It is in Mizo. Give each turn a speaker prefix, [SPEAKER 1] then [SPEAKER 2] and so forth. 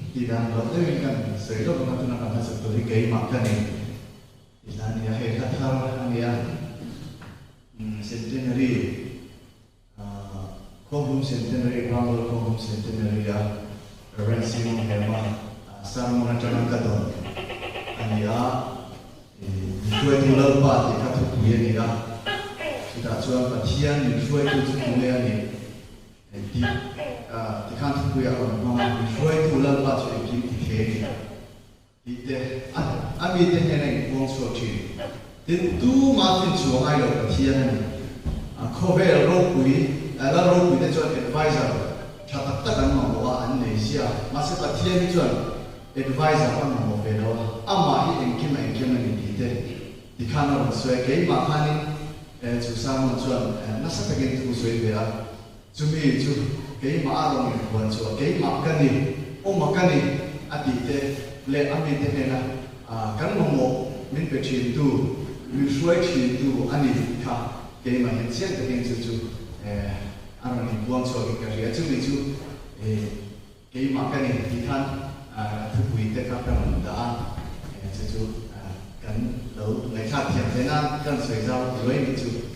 [SPEAKER 1] Tih dan loh deuhin kan sawi lawk ang a, tuna kan hmasak tur hi keimah ka ni tih hla a ni a, hei hla thar a ni a, Centenary Khuanghum Centenary, Rambual Khuanghum Centenary a Rev Simon Herma sermon atanga ka dawn a ni a, Min hruaitu Lalpa tih kha thupui a ni a, chutah chuan Pathian min hruaitu chu tunge a nih tih tikhan thupui a rawn hmang a, min hruaitu Lalpa chu engkim ti thei a ni. Tih te, a a mite hnena inpuang chhuak thin. Tin, tuma fin chhuah ngai lo Pathian a ni. A khawvel ropui, lal ropui te chuan adviser tha tak tak an mamawh a, an nei zia. Mahse Pathian hi chuan adviser a mamawh ve lo a, amah hi engkim a engkim a ni tih te tikhan a rawn sawi a. Keimah khanin chu sermon chuan nasa takin thu sawi ve a, Chumi chu keimah a rawn inpuan chhuah, keimah ka ni, awma ka ni a tih te leh a mite hnena kan mamawh min pe thintu, min hruai thintu a ni tih kha keimah hian chiang takin chu chu a rawn inpuang chhuakin ka hria. Chumi chu keimah ka ni tih khan a thupui te kha ka rawn dah a, chu chu kan lo ngaihthlak thiam theih nan kan sawi zau luai ni chu.